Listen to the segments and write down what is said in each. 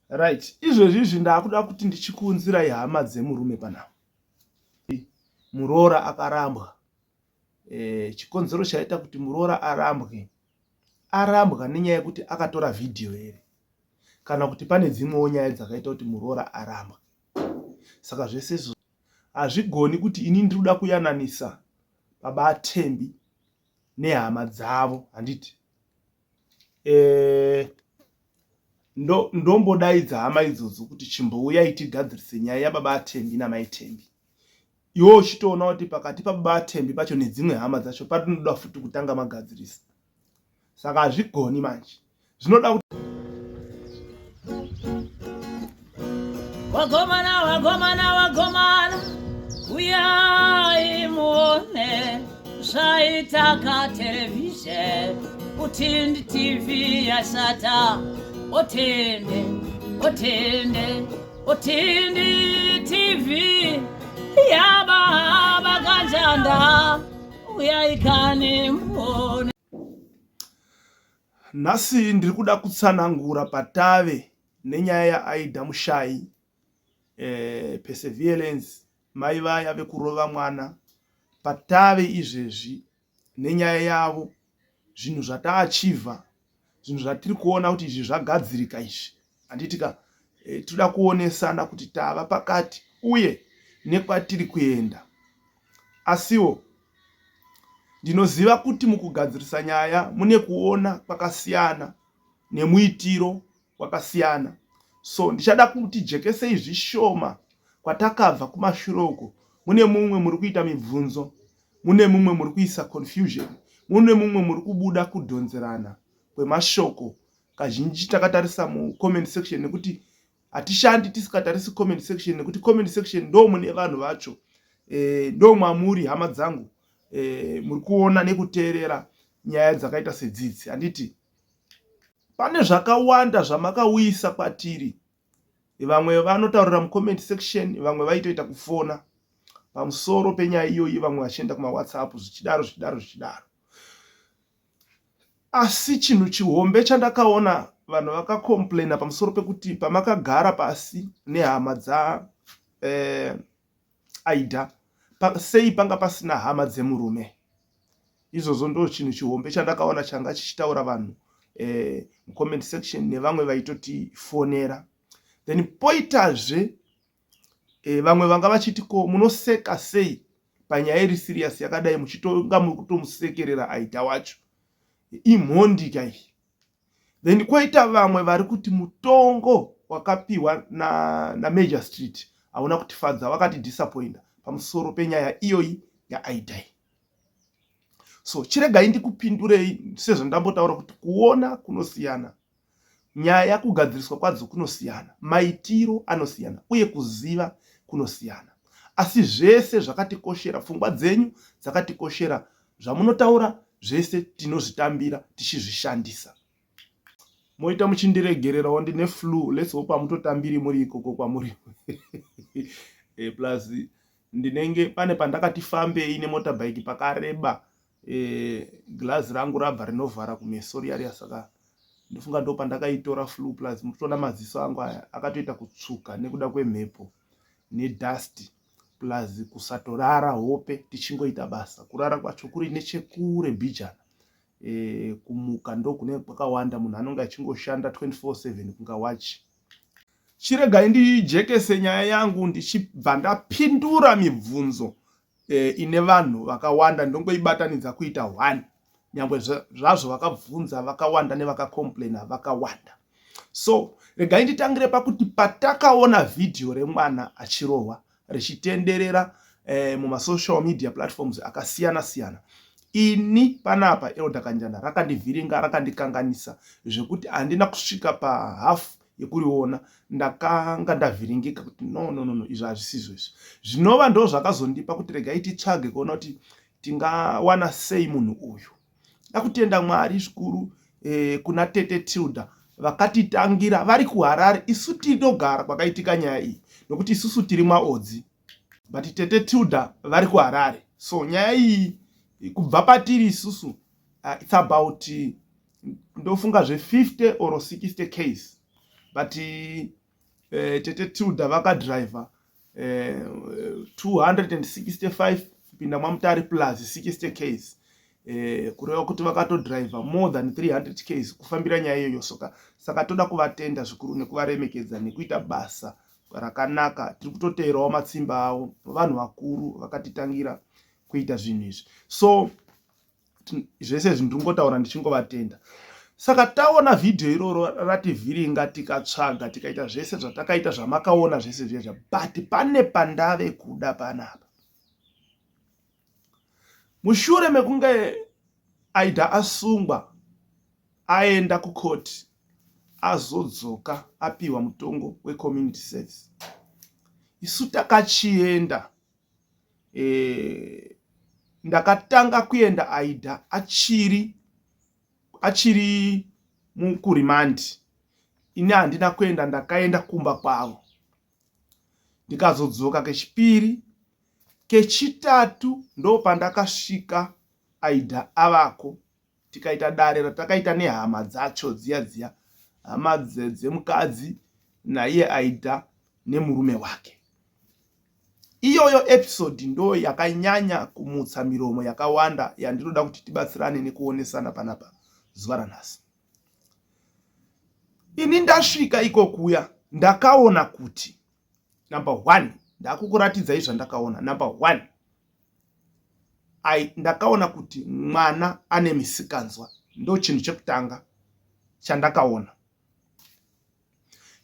Right, izvezvi izvi ndakuda kuti ndichikuunzirai hama dzemurume panapa. Muroora akarambwa. E, chikonzero chaita kuti muroora arambwe arambwa nenyaya yekuti akatora vhidhiyo here kana kuti pane dzimwewo nyaya dzakaita kuti muroora arambwe. Saka zvese izvo hazvigoni kuti ini ndiri kuda kuyananisa baba aTembi nehama dzavo handiti eh, ndo ndombodaidza hama idzodzo kuti chimbouyai tigadzirise nyaya yababa aTembi namai Tembi iwe uchitoona kuti pakati pababa aTembi pacho nedzimwe hama dzacho patinoda futi kutanga magadzirisa saka hazvigoni manje zvinoda kuti Wagomana, wagomana, wagomana, uyai muone zvaita katerevhizheni utindi TV yashata otende otende otindi TV yababa kanjanda uyai kani muone. Nhasi ndiri kuda kutsanangura patave nenyaya yaAida Mushayi eh, perseverance mai vaya vekurova mwana patave izvezvi nenyaya yavo zvinhu zvataachivha zvinhu zvatiri kuona kuti izvi zvagadzirika izvi handiti ka e, tinoda kuonesana kuti tava pakati uye nekwatiri kuenda asiwo ndinoziva kuti mukugadzirisa nyaya mune kuona kwakasiyana nemuitiro wakasiyana so ndichada kuti jekesei zvishoma kwatakabva kumashure uko mune mumwe muri kuita mibvunzo mune mumwe muri kuisa confusion mune mumwe muri kubuda kudhonzerana kwemashoko kazhinji takatarisa mucomment section nekuti hatishandi tisikatarisi comment section nekuti comment section ndo mune vanhu vacho e, ndo mwamuri hama dzangu e, muri kuona nekuteerera nyaya dzakaita sedzidzi handiti Pane zvakawanda zvamakauyisa kwatiri. Vamwe vanotaurira mucomment section, vamwe vaitoita kufona pamusoro penyaya iyoyi, vamwe vachienda kumawhatsapp zvichidaro zvichidaro zvichidaro. Asi chinhu chihombe chandakaona vanhu vakacomplaina pamusoro pekuti pamakagara pasi nehama dza eh, Aida pa, sei panga pasina hama dzemurume izvozvo ndo chinhu chihombe chandakaona changa chichitaura vanhu eh, mucomment section nevamwe vaitotifonera then poitazve eh, vamwe vanga vachiti ko munoseka sei panyaya iri serious yakadai muchitonga muri kutomusekerera aida wacho imhondi ka iyi Then kwoita vamwe vari kuti mutongo wakapiwa naMajor na Street hauna kutifadza, wakatidisappointa pamusoro penyaya iyoyi yaAidai. So chiregai ndikupindurei sezvandambotaura kuti kuona kunosiyana, nyaya kugadziriswa kwadzo kunosiyana, maitiro anosiyana uye kuziva kunosiyana. Asi zvese zvakatikoshera, pfungwa dzenyu dzakatikoshera, zvamunotaura zvese tinozvitambira tichizvishandisa. Moita muchindiregererawo ndine flu let's hope hamutotambiri muri ikoko kwamuri e, plus ndinenge pane pandakati fambei nemotorbike pakareba e, glazi rangu rabva rinovhara kumeso riya riya saka ndofunga ndo pandakaitora flu plus mutoona maziso angu aya akatoita kutsvuka nekuda kwemhepo nedust plus kusatorara hope tichingoita basa kurara kwacho kuri nechekure mbijana e, kumuka ndokune kwakawanda munhu anonge achingoshanda 24/7 kunga wachi chiregai ndijekese nyaya yangu ndichibva ndapindura mibvunzo e, ine vanhu vakawanda ndongoibatanidza kuita one nyangwe zvazvo vakabvunza vakawanda nevakacomplaina vakawanda so regai nditangire pakuti patakaona vhidhiyo remwana achirohwa richitenderera eh, mumasocial media platforms akasiyana siyana ini panapa Elder Kanjanda rakandivhiringa rakandikanganisa zvekuti handina kusvika pahalf yekuriona ndakanga ndavhiringika kuti no no no no izvi hazvisizvo izvi zvinova ndo zvakazondipa kuti regai titsvage kuona kuti tingawana sei munhu uyu dakutenda mwari zvikuru eh, kuna tete tilda vakatitangira vari kuharare isu tinogara kwakaitika nyaya iyi nokuti isusu tiri maodzi but tete tilda vari kuharare so nyaya iyi kubva patiri isusu uh, it's about ndofunga zve 50 or 60 case But tete Tilda vakadriver 265 kupinda mwaMutare plus 60 ks, kureva kuti vakatodriver more than 300 ks kufambira nyaya iyoyo. Soka saka toda kuvatenda zvikuru nekuvaremekedza nekuita basa rakanaka. Tiri kutoteerawo matsimba avo, vanhu vakuru vakatitangira kuita zvinhu izvi. So zvese izvi ndingotaura ndichingovatenda. Saka taona vhidhiyo iroro rativhiringa, tikatsvaga, tikaita zvese zvatakaita zvamakaona zvese zvezva, but pane pandave kuda panapa. Mushure mekunge Aida asungwa, aenda kukoti, azodzoka apiwa mutongo wecommunity service, isu takachienda, ndakatanga kuenda Aida achiri mukuremand. Ini handina kuenda, ndakaenda kumba kwavo, ndikazodzoka kechipiri. Kechitatu ndo pandakasvika Aida avako, tikaita dare ratakaita nehama dzacho dziya dziya, hama dzemukadzi naiye Aida nemurume wake. Iyoyo episode ndo yakanyanya kumutsa miromo yakawanda yandinoda kuti tibatsirane nekuonesana panapa zuva ranhasi. Ini ndasvika ikokuya, ndakaona kuti number one, ndakukuratidzai zvandakaona. Number one, ndakaona kuti mwana ane misikanzwa, ndo chinhu chekutanga chandakaona.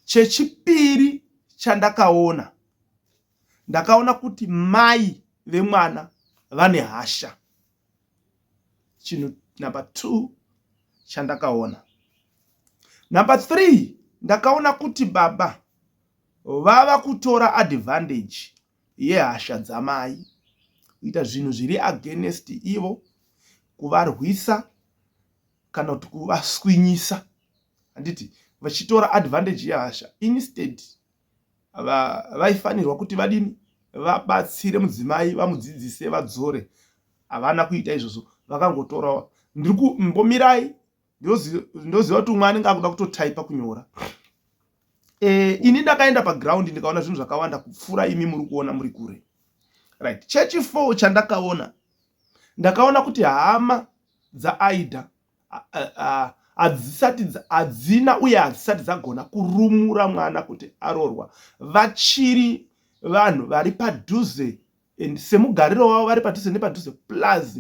Chechipiri chandakaona, ndakaona kuti mai vemwana vane hasha. Chinhu number 2 chandakaona. Number 3, ndakaona kuti baba vava kutora advantage yehasha dzamai, kuita zvinhu zviri against ivo, kuvarwisa kana kuti kuvaswinyisa, handiti, vachitora advantage yehasha instead vaifanirwa kuti vadini? Vabatsire mudzimai, vamudzidzise, vadzore. Havana kuita izvozvo, vakangotorawo. Ndiri kumbomirai, ndoziva kuti umwe anenge akuda kutotaipa kunyora. Ini ndakaenda paground, ndikaona zvinhu zvakawanda kupfuura imi muri kuona muri kure, right? Chechi 4 chandakaona, ndakaona kuti hama dzaAida hadzisati, hadzina uye hadzisati dzagona kurumura mwana kuti arorwa. Vachiri vanhu vari padhuze and semugariro wavo vari padhuze nepadhuze. Plus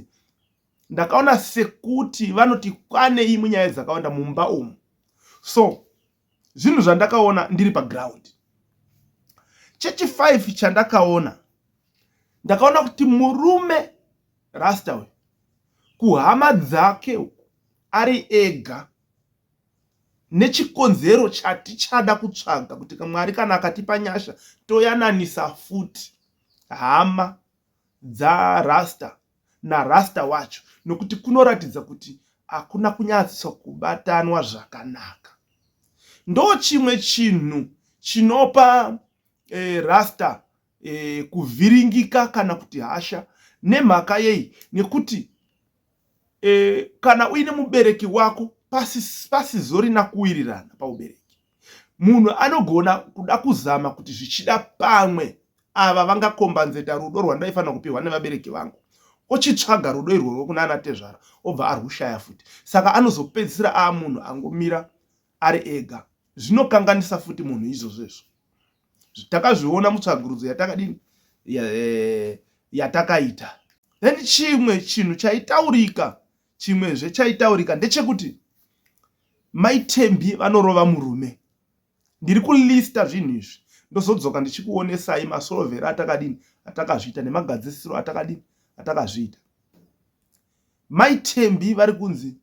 ndakaona sekuti vanoti kwanei munyaya dzakawanda mumba umu. So zvinhu zvandakaona ndiri paground. Chechi5 chandakaona, ndakaona kuti murume rasta uyu kuhama dzake uku ari ega, nechikonzero chatichada kutsvaga kuti Mwari kana akatipa nyasha toyananisa futi hama dzarasta narasta wacho, nokuti kunoratidza kuti hakuna kunyatso kubatanwa zvakanaka. Ndo chimwe chinhu chinopa rasta kuvhiringika kana kuti hasha. Nemhaka yei? Nekuti kana uine mubereki wako pasizorina kuwirirana paubereki, munhu anogona kuda kuzama kuti zvichida pamwe ava vangakombanzeta rudo rwandaifanira kupiwa nevabereki vangu, ochitsvaga rudo irworwo kuna ana tezvara, obva arwushaya futi. Saka anozopedzisira aa munhu angomira ari ega. Zvinokanganisa futi munhu izvozvo. Izvo takazviona mutsvagurudzo yatakadini, yatakaita. Then chimwe chinhu chaitaurika, chimwezve chaitaurika ndechekuti maiTembi vanorova murume. Ndiri kulista zvinhu izvi, ndozodzoka ndichikuonesai masorovhero atakadini, atakazviita, nemagadzisiro atakadini, atakazviita. MaiTembi vari kunzi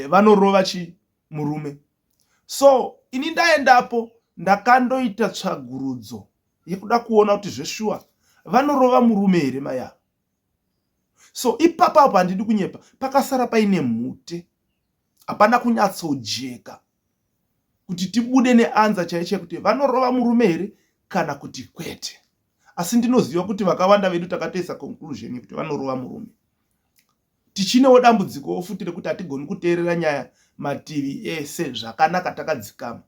vanorova chi murume. So ini ndaendapo, ndakandoita tsvagurudzo yekuda kuona kuti zveshuwa vanorova murume here mai ava. So ipapapo handidi kunyepa, pakasara paine mhute, hapana kunyatsojeka kuti tibude neanza chaicho kuti vanorova murume here kana kuti kwete. Asi ndinoziva kuti vakawanda vedu takatoisa conclusion yekuti vanorova murume. Tichinewo dambudzikowo futi rekuti hatigoni kuteerera nyaya mativi ese zvakanaka takadzikama.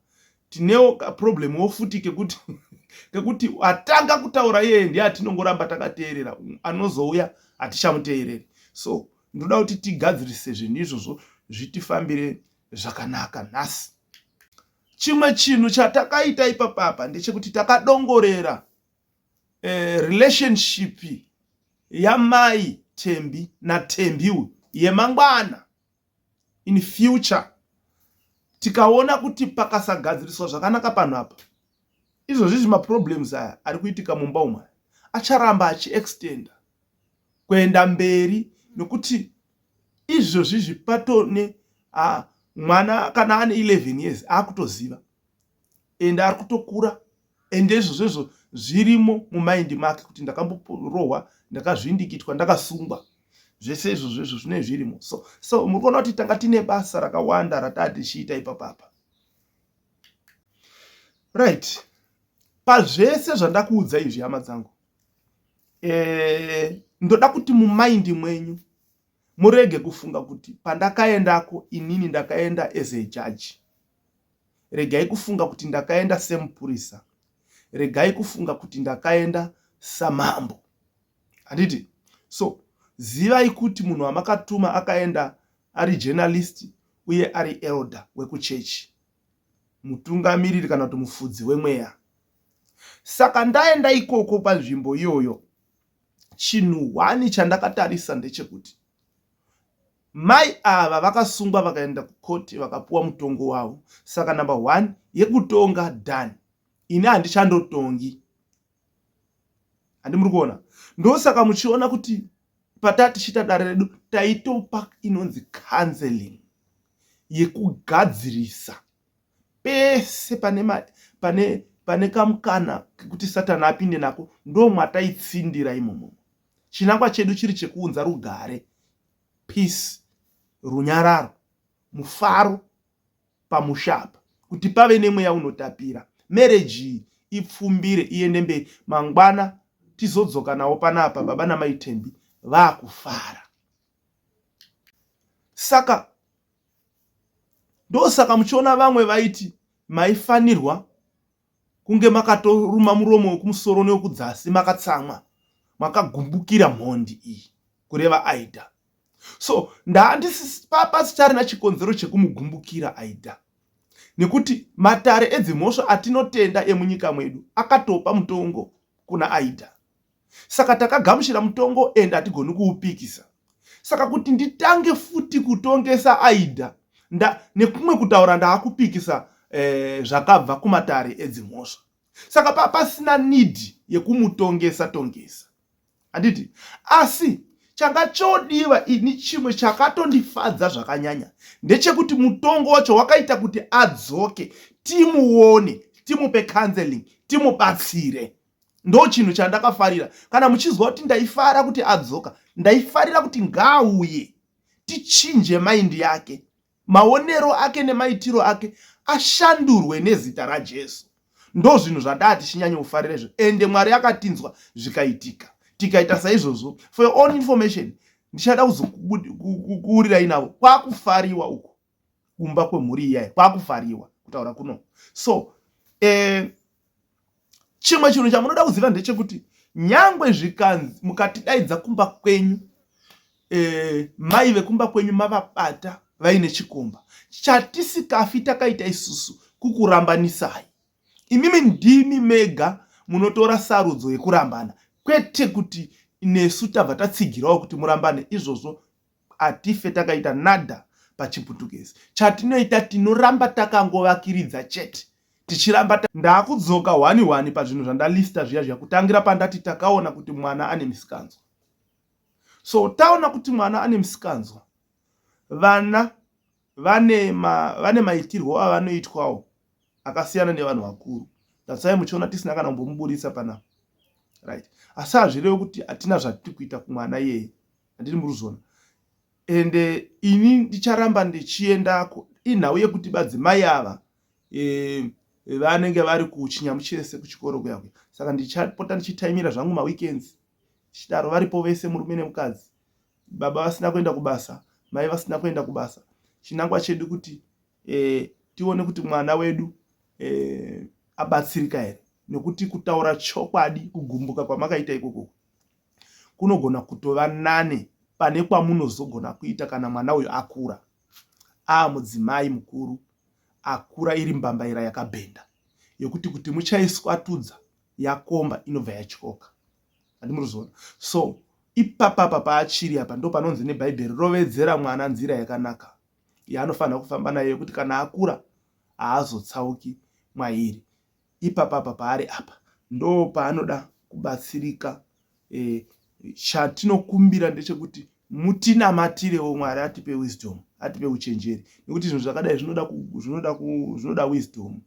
Tinewo kaproblem wo futi kekuti kekuti atanga kutaura iyeye ndiye atinongoramba takateerera, anozouya hatichamuteereri. So ndoda kuti tigadzirise zvinhu izvozvo zvitifambire zvakanaka nhasi. Chimwe chinhu chatakaita ipapapa ndechekuti takadongorera eh, relationship yamai Thembi naThembi uyu yemangwana in future, tikaona kuti pakasagadziriswa zvakanaka panhu apa, izvozvi izvi maproblems aya ari kuitika mumba umu aya acharamba achiextenda kuenda mberi, nokuti izvozvi izvi patone mwana kana ane 11 years akutoziva ende ari kutokura, ende izvozvo izvo zvirimo mumaindi make kuti ndakamborohwa, ndakazvindikitwa, ndakasungwa, zvese izvozvo izvo zvinenge zvirimo. So muri kuona kuti tanga tine basa rakawanda rataa tichiita ipapapa, right? Pazvese zvandakuudza izvi, hama dzangu, ndoda kuti mumaindi mwenyu murege kufunga kuti pandakaendako inini ndakaenda as a judge. Regai kufunga kuti ndakaenda semupurisa. Regai kufunga kuti ndakaenda samambo, handiti? So zivai kuti munhu wamakatuma akaenda ari journalist uye ari elder wekuchechi, mutungamiriri kana kuti mufudzi wemweya. Saka ndaenda ikoko panzvimbo iyoyo, chinhu hwani chandakatarisa ndechekuti mai ava vakasungwa, vakaenda kukoti, vakapuwa mutongo wavo. Saka number one yekutonga done, ini handichandotongi, handi muri kuona? Ndosaka muchiona kuti pataa tichiita dare redu taitopa inonzi counseling yekugadzirisa pese pane kamukana kekuti Satani apinde nako, ndo mwataitsindira imomo. Chinangwa chedu chiri chekuunza rugare, peace, runyararo, mufaro pamusha apa, kuti pave nemweya unotapira, marriage iyi ipfumbire, iende mberi. Mangwana tizodzoka nawo panapa baba namai Thembi vaakufara. Saka ndosaka muchiona vamwe vaiti maifanirwa kunge makatoruma muromo wekumusoro newekudzasi, makatsamwa, makagumbukira mhondi iyi, kureva Aida. So ndandisipapasicharina chikonzero chekumugumbukira Aida, nekuti matare edzimhosva atinotenda emunyika mwedu akatopa mutongo kuna Aida. Saka takagamuchira mutongo and hatigoni kuupikisa. Saka kuti nditange futi kutongesa Aida nda, nekumwe kutaura ndaakupikisa zvakabva kumatare edzimhosva. Saka pasina need yekumutongesa tongesa, handiti? Asi changa chodiwa ini, chimwe chakatondifadza zvakanyanya ndechekuti mutongo wacho wakaita kuti adzoke, timuone, timupe counseling, timubatsire. Ndo chinhu chandakafarira. Kana muchizwa kuti ndaifara kuti adzoka, ndaifarira kuti ngaauye tichinje maindi yake, maonero ake nemaitiro ake ashandurwe nezita raJesu. Ndo zvinhu zvandaa tichinyanya kufarira izvo, ende Mwari akatinzwa, zvikaitika, tikaita saizvozvo. For your own information, ndichada kuzokuurirai navo kwakufariwa uku kumba kwemhuri iyaya, kwakufariwa kutaura kuno. So chimwe chinhu chamunoda kuziva ndechekuti nyangwe zvikanzi mukatidaidza kumba kwenyu, mai vekumba kwenyu mavabata vaine chikomba, chatisikafi takaita isusu kukurambanisai. Imimi ndimi mega munotora sarudzo yekurambana, kwete kuti nesu tabva tatsigirawo kuti murambane. Izvozvo hatife takaita nada pachiputukezi. Chatinoita, tinoramba takangovakiridza chete, tichiramba. Ndaakudzoka hwani hwani pazvinhu zvandalista zviya zviya, kutangira pandati takaona kuti mwana ane misikanzwa. So taona kuti mwana ane misikanzwa, vana vane maitirwo avanoitwawo akasiyana nevanhu vakuru. That's why muchiona tisina kana kumbomuburisa panapa, right? Asi hazvirevi kuti hatina zvatiri kuita kumwana iyeye, handiri muri kuzviona? Ende ini ndicharamba ndichiendako. Inhau yekuti badzimai ava vanenge vari kuchinyamuchese kuchikoro kuya kuya, saka ndichapota ndichitaimira zvangu maweekends tichidaro, varipo vese murume nemukadzi, baba vasina kuenda kubasa, mai vasina kuenda kubasa. Chinangwa chedu kuti tione kuti mwana wedu eh, abatsirika here nekuti kutaura chokwadi kugumbuka kwamakaita ikoko kunogona kutova nane pane kwamunozogona kuita kana mwana uyu akura aamudzimai mukuru akura iri mbambaira yakabhenda yekuti kuti muchaiswatudza yakomba inobva yatyoka handimuruzona so ipapapa paachiri apa ndo panonzi nebhaibheri rovedzera mwana nzira yakanaka yaanofanira kufamba nayo yekuti kana akura haazotsauki mwairi ipapapa paari apa ndo paanoda kubatsirika e, chatinokumbira ndechekuti mutinamatirewo mwari atipe wisdom atipe uchenjeri nekuti zvinhu zvakadai zvinoda zvinoda zvinoda wisdom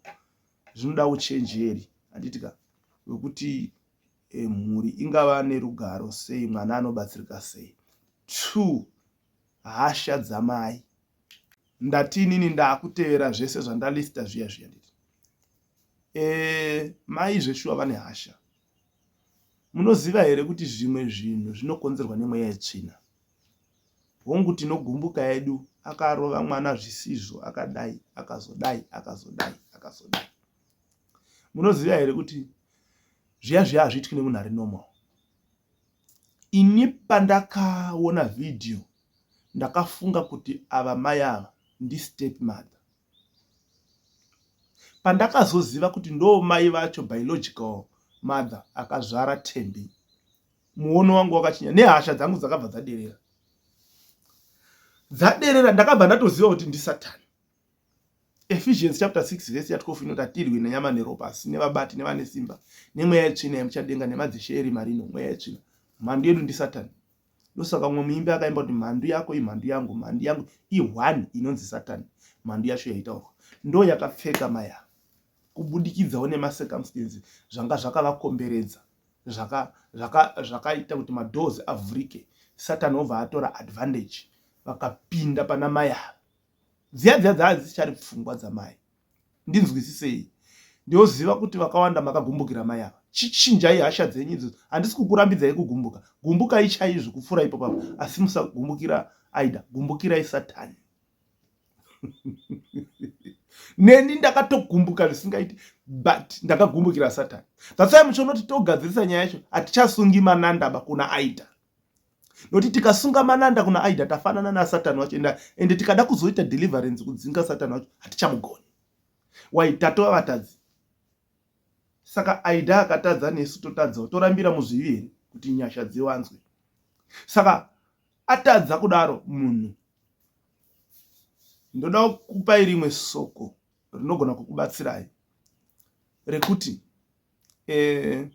zvinoda uchenjeri handiti ka wekuti e, mhuri ingava nerugaro sei mwana anobatsirika sei two hasha dzamai ndati inini ndakutevera zvese zvandalista zviya zviya nditi e, mai zveshuwa vane hasha munoziva here kuti zvimwe zvinhu zvinokonzerwa nemweya yetsvina hongu tinogumbuka yedu akarova mwana zvisizvo akadai akazodai akazodai akazodai munoziva here kuti zviya zviya hazviitwi nemunhu ari normal ini pandakaona vhidhiyo ndakafunga kuti ava mai ava ndistep mother pandakazoziva kuti ndo mai vacho biological mother akazvara Thembi muono wangu wakachinja nehasha dzangu dzakabva dzaderera dzaderera ndakabva ndatoziva kuti ndisatani Ephesians chapter 6 verse ya 12 inoti hatirwi nenyama neropa asi nevabati nevane simba nemweya yetsvina yemuchadenga nemadzishe erima rino mweya yetsvina mhandu yedu ndisatani ndosaka umwe muimbi akaimba kuti mhandu yako imhandu yangu mhandu yangu i1 inonzi satani mhandu yacho yaitaurwa ndo yakapfeka maya kubudikidzawo nemacircumstances zvanga zvakavakomberedza zvakaita zvaka, zvaka kuti madoors avhurike satani obva atora advantage vakapinda pana mai ava dziya dziya dzaa dzichari pfungwa dzamai ndinzwisisei ndinoziva kuti vakawanda makagumbukira mai ava chichinjai hasha dzenyu idzodzo handisi kukurambidzai kugumbuka gumbukai chaizvo kupfuura ipo papa asi musagumbukira aida gumbukirai satani neni ndakatogumbuka zvisingaiti but ndakagumbukira satani that's why muchiona kuti togadzirisa nyaya yacho hatichasungi mananda ba kuna aida nokuti tikasunga mananda kuna aida tafanana nasatani wacho ende, ende tikada kuzoita deliverance kudzinga satani wacho hatichamugoni wai tatova vatadzi saka aida akatadza nesu totadzawo torambira muzvivi here kuti nyasha dziwanzwe saka atadza kudaro munhu ndoda kukupai rimwe soko rinogona kukubatsirai rekuti eh,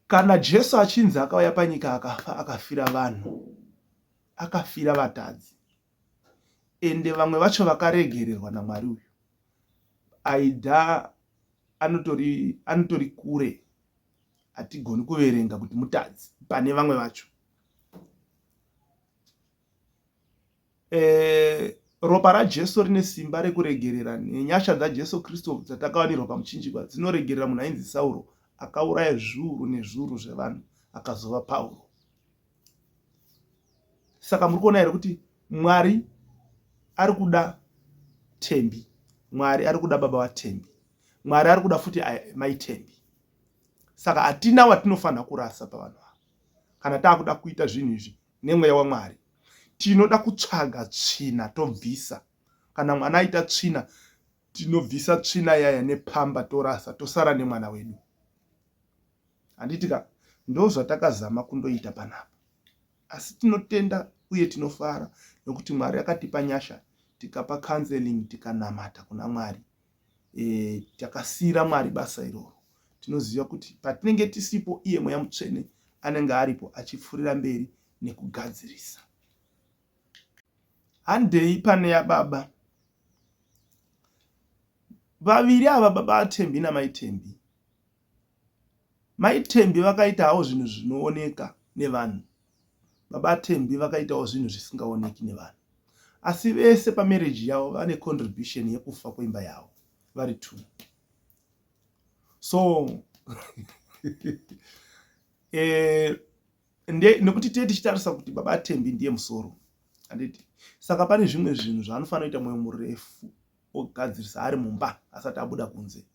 kana Jesu achinzi akauya panyika akafa akafira vanhu akafira vatadzi ende vamwe vacho vakaregererwa namwari uyu aida anotori anotori kure hatigoni kuverenga kuti mutadzi pane vamwe vacho E, ropa raJesu rine simba rekuregerera nenyasha dzaJesu Kristu dzatakawanirwa pamuchinjikwa dzinoregerera munhu ainzi Sauro akauraya zviuru nezviuru zvevanhu akazova Pauro. Saka muri kuona here kuti Mwari ari kuda Thembi, Mwari ari kuda baba vaThembi, Mwari ari kuda futi mai Thembi. Saka hatina watinofanira kurasa pavanhu ava kana taakuda kuita zvinhu izvi nemweya waMwari. Tinoda kutsvaga tsvina tobvisa. Kana mwana aita tsvina tinobvisa tsvina yaya nepamba torasa tosara nemwana wedu. Handiti ka? Ndozvatakazama kundoita panapa. Asi tinotenda uye tinofara nekuti Mwari akatipa nyasha tikapa counseling tikanamata kuna Mwari. E, takasiira Mwari basa iroro. Tinoziva kuti patinenge tisipo iye Mweya Mutsvene anenge aripo achipfurira mberi nekugadzirisa. Handei pane yababa. Vaviri ava baba aThembi namai Thembi. Mai Thembi vakaita hawo zvinhu zvinooneka nevanhu. Baba Thembi vakaitawo zvinhu zvisingaoneki nevanhu. Asi vese pamarriage yavo vane contribution yekufa kweimba yavo vari two. So eh, nekuti tee tichitarisa kuti baba Thembi ndiye musoro handiti saka pane zvimwe zvinhu zvaanofanira kuita mwoyo murefu Ogadzirisa ari mumba asati abuda kunze.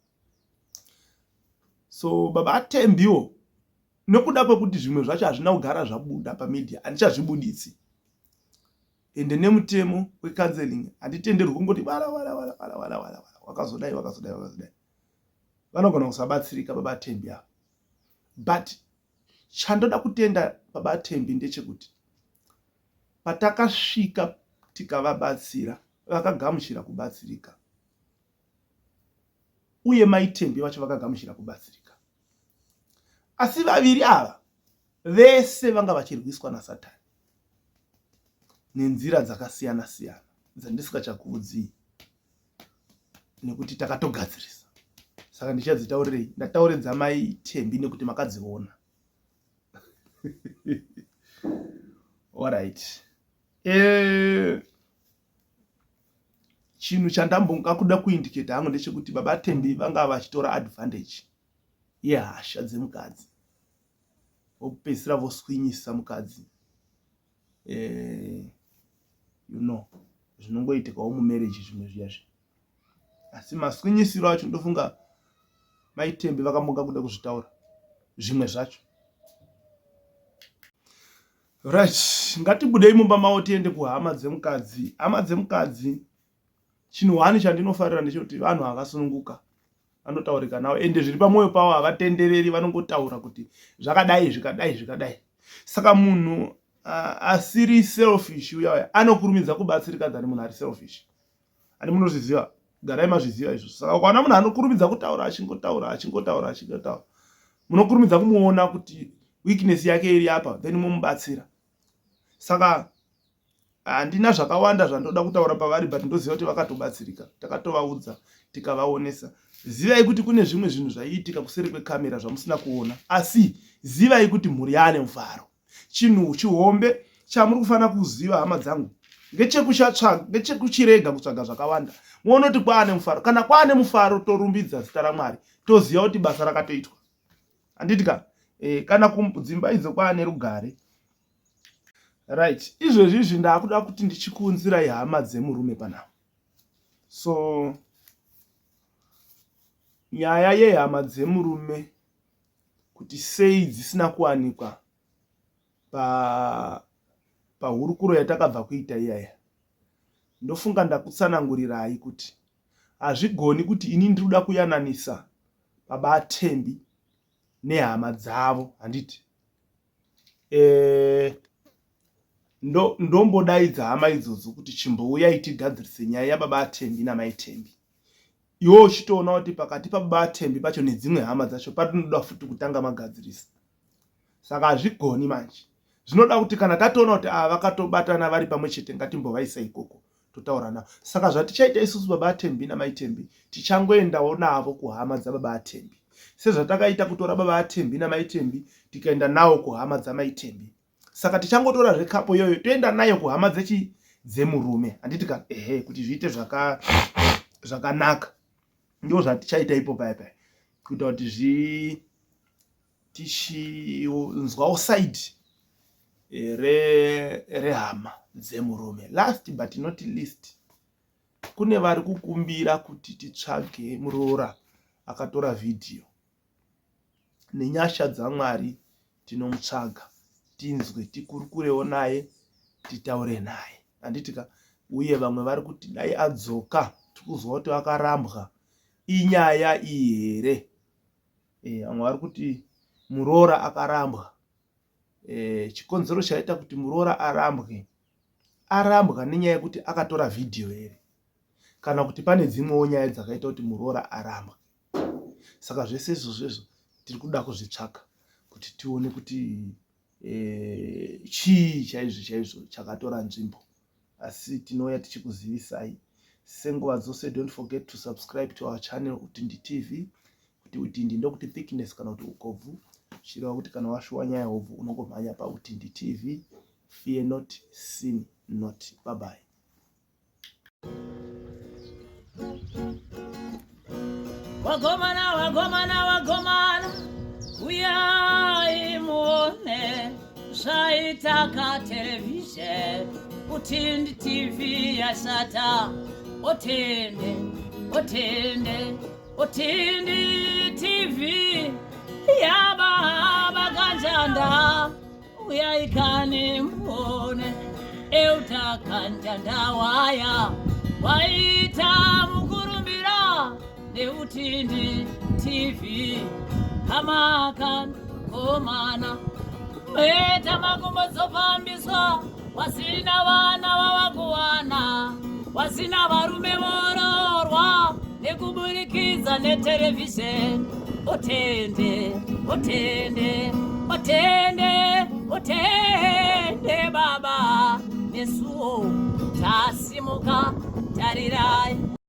So baba aTembiwo nekuda kwekuti zvimwe zvacho hazvina kugara zvabuda pamedia handichazvibuditsi ende nemutemo wecounseling handitenderwi kungoti wala wala wala wala wala wala wakazodai wakazodai wakazodai. Vanogona kusabatsirika baba Tembi ava, but chandoda kutenda baba Tembi ndechekuti patakasvika tikavabatsira vakagamuchira kubatsirika uye mai Tembi vacho vakagamuchira kubatsirika. Asi vaviri ava vese vanga vachirwiswa nasatani nenzira dzakasiyana siyana dzandisingachakuudzii nekuti takatogadzirisa. Saka ndichadzitaurirei? Ndataure dzamai Tembi nekuti makadziona. Alright. Eh, chinhu chandambonga kuda kuindicate hangu ndechekuti baba Tembi vanga vachitora advantage yehasha dzemukadzi vopedzisira voswinyisa mukadzi. Eh, you know zvinongoitikawo mumarriage zvimwe zviya zvi, asi maswinyisiro acho ndofunga maiTembi vakambonga kuda kuzvitaura zvimwe zvacho. Right, ngatibudei mumba mavo tiende kuhama dzemukadzi. Hama dzemukadzi, chinhu hwani chandinofarira ndechekuti vanhu havasununguka, vanotaurika navo ende zviri pamwoyo pavo havatendereri, vanongotaura kuti zvakadai zvikadai zvikadai. Saka munhu asiri selfish uya uya anokurumidza kubatsirika than munhu ari selfish. Ani munozviziva, garai mazviziva izvo. Saka ukaona munhu anokurumidza kutaura achingotaura achingotaura achingotaura, munokurumidza kumuona kuti weakness yake iri apa, then momubatsira. Saka handina zvakawanda zvandoda kutaura pavari, but ndoziva kuti vakatobatsirika. Takatovaudza tikavaonesa. Zivai kuti kune zvimwe zvinhu zvaiitika kuseri kwekamera zvamusina kuona, asi zivai kuti mhuri yaane mufaro. Chinhu chihombe chamuri kufanira kuziva hama dzangu ngechekuchirega kutsvaga zvakawanda, muone kuti kwaane mufaro. Kana kwaane mufaro torumbidza zita raMwari, toziva kuti basa rakatoitwa. Handiti ka? E, kana kudzimba idzo kwaane rugare. Right, izvezvi izvi ndakuda kuti ndichikuunzirai hama dzemurume panapa. So nyaya yehama dzemurume kuti sei dzisina kuwanikwa pahurukuro yatakabva kuita iyaya, ndofunga ndakutsanangurirai kuti hazvigoni kuti ini ndiri kuda kuyananisa baba Tembi nehama dzavo, handiti? E, ndombodaidza hama idzodzo kuti chimbouyai tigadzirise nyaya yababa Tembi namai Tembi. Iwe uchitoona kuti pakati pababa Tembi pacho nedzimwe hama dzacho patinoda futi kutanga magadzirisa. Saka hazvigoni manje. Zvinoda kuti kana tatoona kuti ava vakatobatana vari pamwe chete, ngatimbovaisa ikoko totaura navo. Saka zvatichaita isusu baba Tembi namai Tembi, tichangoendawo navo kuhama dzababa Tembi. Sezvatakaita kutora baba Tembi namai Tembi tikaenda nawo kuhama dzamai Tembi. Saka tichangotora zvekapo iyoyo toenda nayo kuhama dzechi dzemurume, handiti ka? Ehe, kuti zviite zvakanaka. Ndizvo zvatichaita ipo paya paya, kuita kuti zvi tichinzwawo side rehama dzemurume. Last but not least, kune vari kukumbira kuti titsvage muroora akatora vhidhiyo. Nenyasha dzaMwari tinomutsvaga, tinzwe, tikurukurewo naye, titaure naye, handiti ka? Uye vamwe vari kuti dai adzoka, tikuzwa kuti akarambwa. Inyaya iyi here? Vamwe vari kuti muroora akarambwa. Chikonzero chaita kuti muroora arambwe, arambwa nenyaya yekuti akatora vhidhiyo here, kana kuti pane dzimwewo nyaya dzakaita kuti muroora arambwe? Saka zvese izvozvo izvo tiri kuda kuzvitsvaka kuti tione kuti chii chaizvo chaizvo chakatora nzvimbo. Asi tinouya tichikuzivisai senguva dzose. Don't forget to subscribe to our channel Utindi TV. Kuti Utindi ndokuti thickness kana kuti ukobvu, zvichireva kuti kana washuwa nyaya hobvu unongomhanya paUtindi TV. Fear not, sin not. Bye bye. Wagomana, wagomana, wagomana, uyai muone zvaita ka television. Utindi TV yashata. Otende, otende, otende TV yababa kanjanda uyayikane muone euta kanjanda waya waita mukurumbira neutindi TV hamakan komana meta makumbo dzofambiswa wasina vana vavakuwana wasina varume vororwa nekuburikidza neterevhizheni otende otende otende otende baba nesuwo tasimuka tarirai.